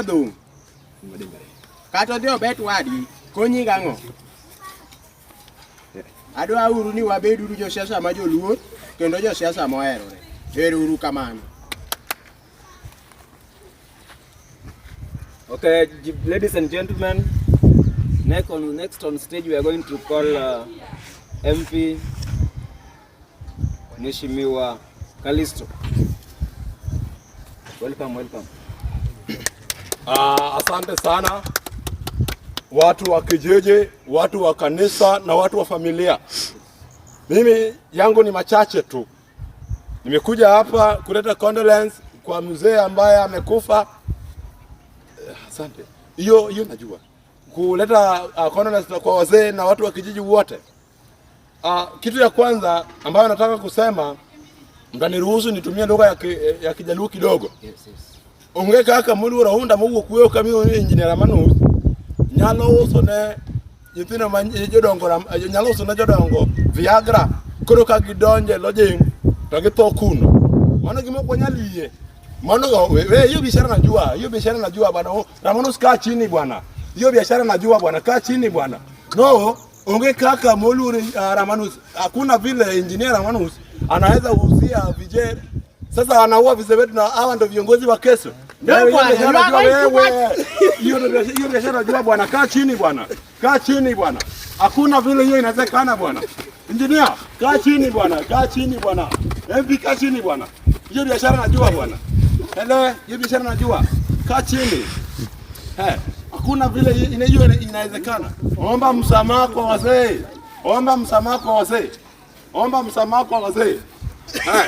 Dhum kata odhi obet wadgi konyi gang'o? Adwa uru ni wabed uru josiasa ma joluor kendo josiasa moherore. Ero uru kamano. Okay, ladies and gentlemen, next on stage we are going to call MP Mheshimiwa Kalisto. Welcome, welcome. Asante sana watu wa kijiji, watu wa kanisa na watu wa familia. Mimi yangu ni machache tu. Nimekuja hapa kuleta condolence kwa mzee ambaye amekufa. Asante. Hiyo hiyo najua. Kuleta condolence kwa wazee na watu wa kijiji wote. Kitu ya kwanza ambayo nataka kusema, mtaniruhusu nitumie lugha ya Kijaluo kidogo. Yes. Onge kaka moluoro Hunda mowuok wuoyo kamiyo ni engineer Ramanus nyalo uso ne nyithindo ma jodongo nyalo uso ne jodongo Viagra, koro ka gidonje lodging to githo kuno. Mano gima ok wanyal yie. Mano we hiyo biashara najua, hiyo biashara najua bwana. Oh, Ramanus, kaa chini bwana. Hiyo biashara najua bwana, kaa chini bwana. No, onge kaka moluoro Ramanus. Hakuna vile engineer Ramanus anaweza uzia vijana. Sasa anaua vizee wetu na hawa ndio viongozi wa kesho. Ndio Wewe, bwana, hiyo biashara you are najua going too wewe. Hiyo biashara najua bwana, kaa chini bwana. Kaa chini bwana. Hakuna vile hiyo inawezekana bwana. Engineer, kaa chini bwana, kaa chini bwana. MP, kaa chini bwana. Hiyo biashara najua bwana. Hello, hiyo biashara najua. Kaa chini. Eh, hakuna vile hiyo inawezekana. Omba msamaha kwa wazee. Omba msamaha kwa wazee. Omba msamaha kwa wazee. Eh.